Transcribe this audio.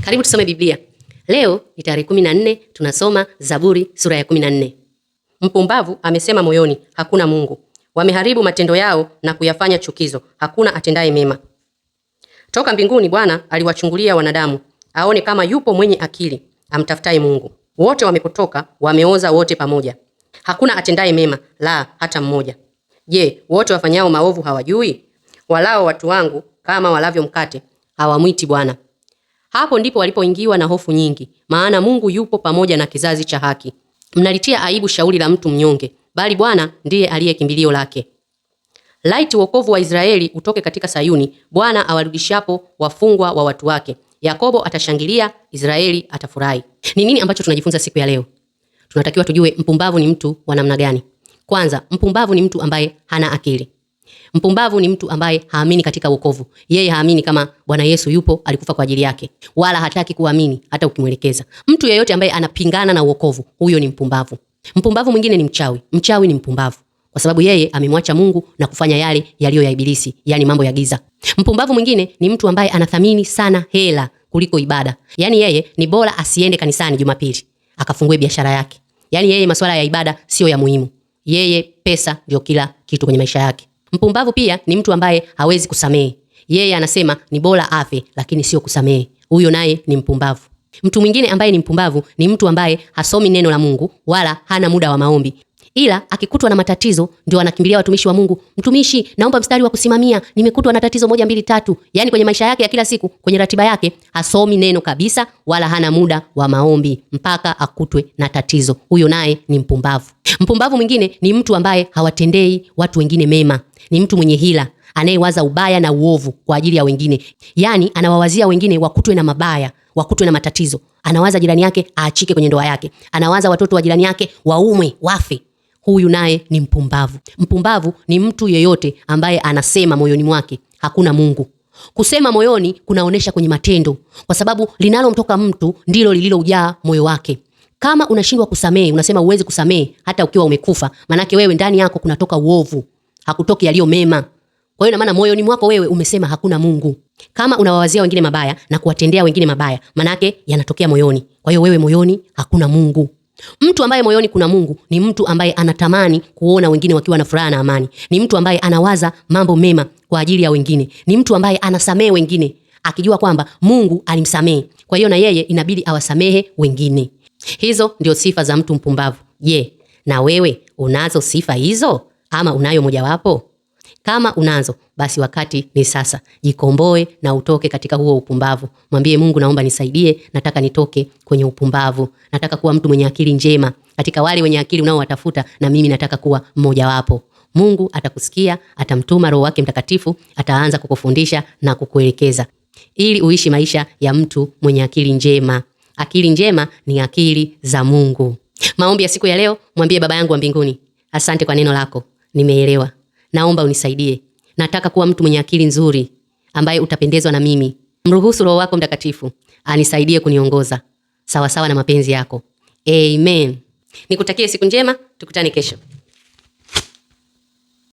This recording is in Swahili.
Karibu tusome Biblia. Leo ni tarehe 14, tunasoma Zaburi sura ya 14. Mpumbavu amesema moyoni, hakuna Mungu. Wameharibu matendo yao na kuyafanya chukizo, hakuna atendaye mema. Toka mbinguni Bwana aliwachungulia wanadamu, aone kama yupo mwenye akili amtafutaye Mungu. Wote wamepotoka, wameoza wote pamoja, hakuna atendaye mema, la hata mmoja. Je, wote wafanyao maovu hawajui? Walao watu wangu kama walavyo mkate, hawamwiti Bwana. Hapo ndipo walipoingiwa na hofu nyingi, maana Mungu yupo pamoja na kizazi cha haki. Mnalitia aibu shauri la mtu mnyonge, bali Bwana ndiye aliye kimbilio lake. Laiti wokovu wa Israeli utoke katika Sayuni, Bwana awarudishapo wafungwa wa watu wake. Yakobo atashangilia, Israeli atafurahi. Ni nini ambacho tunajifunza siku ya leo? Tunatakiwa tujue mpumbavu ni mtu wa namna gani. Kwanza, mpumbavu ni mtu ambaye hana akili. Mpumbavu ni mtu ambaye haamini katika wokovu. Yeye haamini kama Bwana Yesu yupo, alikufa kwa ajili yake, wala hataki kuamini hata ukimwelekeza. Mtu yeyote ambaye anapingana na wokovu, huyo ni mpumbavu. Mpumbavu mwingine ni mchawi. Mchawi ni mpumbavu kwa sababu yeye amemwacha Mungu na kufanya yale yaliyo ya Ibilisi, yani mambo ya giza. Mpumbavu mwingine ni mtu ambaye anathamini sana hela kuliko ibada. Yani yeye ni bora asiende kanisani Jumapili akafungue biashara yake. Yani yeye masuala ya ibada siyo ya muhimu, yeye pesa ndio kila kitu kwenye maisha yake. Mpumbavu pia ni mtu ambaye hawezi kusamehe. Yeye anasema ni bora afe, lakini sio kusamehe. Huyo naye ni mpumbavu. Mtu mwingine ambaye ni mpumbavu ni mtu ambaye hasomi neno la Mungu wala hana muda wa maombi, ila akikutwa na matatizo ndio anakimbilia watumishi wa Mungu. Mtumishi, naomba mstari wa kusimamia, nimekutwa na tatizo moja mbili tatu. Yaani kwenye maisha yake ya kila siku, kwenye ratiba yake hasomi neno kabisa, wala hana muda wa maombi mpaka akutwe na tatizo. Huyo naye ni mpumbavu. Mpumbavu mwingine ni mtu ambaye hawatendei watu wengine mema, ni mtu mwenye hila anayewaza ubaya na uovu kwa ajili ya wengine. Yaani anawawazia wengine wakutwe na mabaya, wakutwe na matatizo. Anawaza jirani yake aachike kwenye ndoa yake, anawaza watoto wa jirani yake waumwe, wafe. Huyu naye ni mpumbavu. Mpumbavu ni mtu yeyote ambaye anasema moyoni mwake hakuna Mungu. Kusema moyoni kunaonesha kwenye matendo, kwa sababu linalomtoka mtu ndilo lililojaa moyo wake. Kama unashindwa kusamehe, unasema huwezi kusamehe hata ukiwa umekufa, manake wewe ndani yako kunatoka uovu, hakutoki yaliyo mema. Kwa hiyo maana moyoni mwako wewe umesema hakuna Mungu. Kama unawawazia wengine mabaya na kuwatendea wengine mabaya, manake yanatokea moyoni. Kwa hiyo wewe moyoni hakuna Mungu. Mtu ambaye moyoni kuna Mungu ni mtu ambaye anatamani kuona wengine wakiwa na furaha na amani. Ni mtu ambaye anawaza mambo mema kwa ajili ya wengine. Ni mtu ambaye anasamehe wengine akijua kwamba Mungu alimsamehe. Kwa hiyo na yeye inabidi awasamehe wengine. Hizo ndio sifa za mtu mpumbavu. Je, na wewe unazo sifa hizo ama unayo mojawapo? Kama unazo basi wakati ni sasa. Jikomboe na utoke katika huo upumbavu. Mwambie Mungu, naomba nisaidie, nataka nitoke kwenye upumbavu. Nataka kuwa mtu mwenye akili njema. Katika wale wenye akili unaowatafuta, na mimi nataka kuwa mmojawapo. Mungu atakusikia, atamtuma Roho wake Mtakatifu, ataanza kukufundisha na kukuelekeza ili uishi maisha ya mtu mwenye akili njema. Akili njema ni akili za Mungu. Maombi ya siku ya leo, mwambie Baba yangu wa mbinguni, asante kwa neno lako, nimeelewa. Naomba unisaidie. Nataka kuwa mtu mwenye akili nzuri ambaye utapendezwa na mimi. Mruhusu Roho wako Mtakatifu anisaidie kuniongoza sawasawa na mapenzi yako. Amen. Nikutakie siku njema, tukutane kesho.